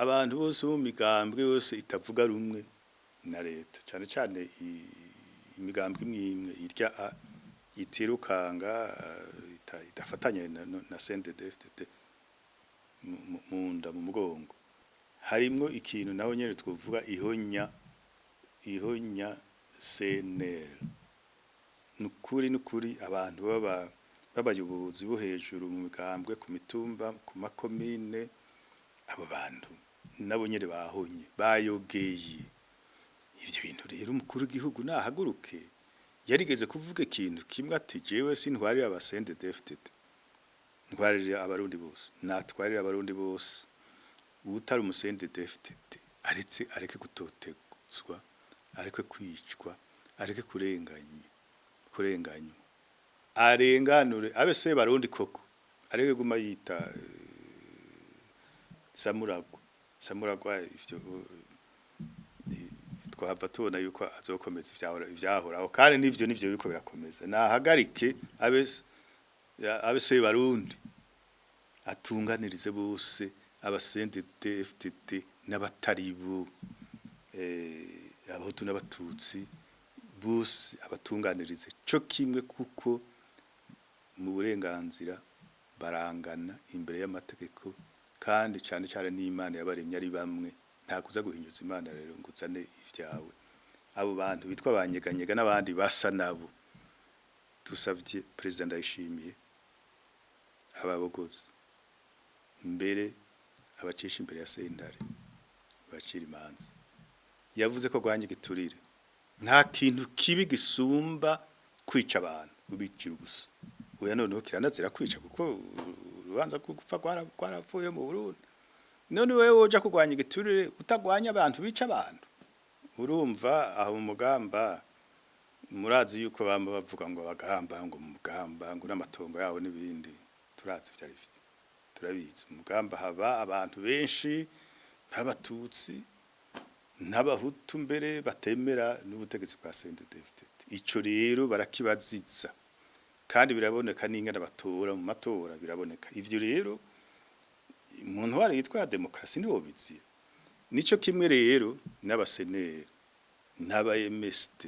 Abantu bose bo mu migambwe yose itavuga rumwe na leta, cane cane imigambwe imwe imwe irya itirukanga, idafatanye na CNDD-FDD mu nda mu mugongo, harimwo ikintu naho nyene twovuga ihonya ihonya CNL. Nukuri nukuri, abantu baba b'abayobozi bo hejuru mu migambwe, ku mitumba, ku makomine, abo bantu nabo nyene bahonye, bayogeye ivyo bintu. Rero umukuru w'igihugu nahaguruke. Yarigeze kuvuga ikintu kimwe ati: "Jewe sintwarira aba CNDD-FDD, ntwarira abarundi bose." Natwarira abarundi bose. Utari umu CNDD-FDD aretse, areke gutotezwa, areke kwicwa, areke kurenganya, kurenganywa, arenganure abe se barundi koko, areke guma yita Samuragwa Samuragwa. Ivyo twahava tubona yuko azokomeza ivyahora ivyahoraho, kandi nivyo biriko birakomeza. Nahagarike abe se barundi, atunganirize bose, aba CNDD FDD n'abatari bo, abahutu n'abatutsi bose abatunganirize co kimwe, kuko mu burenganzira barangana imbere y'amategeko, kandi cane cane n'Imana yabaremye ari bamwe. Nta kuza guhinyuza Imana rero ngo uzane ivyawe. Abo bantu bitwa abanyeganyega n'abandi basa nabo, dusavye Perezida Ndayishimiye ababogozi, mbere abacisha imbere ya sentare, bacira imanza. Yavuze ko rwanya igiturire. Nta kintu kibi gisumba kwica abantu ubicira ubusa. Oya, noneho kiranazira kwica, kuko urubanza rwo gupfa rwaravuye mu Burundi. None wewe woja kurwanya igiturire utagwanya abantu bica abantu? Urumva aho mu mugamba, murazi yuko bama bavuga ngo abagamba, ngo mu mugamba, ngo n'amatongo yabo n'ibindi. Turazi ivyo ari vyo, turabizi. Mu mugamba haba abantu benshi b'abatutsi n'abahutu mbere batemera n'ubutegetsi bwa CNDD-FDD. Ico rero barakibaziza, kandi biraboneka n'ingene batora mu matora, biraboneka. Ivyo rero mu ntwaro yitwa ya demokarasi nibo bizira. Nico kimwe rero n'abaseneri n'aba MSD.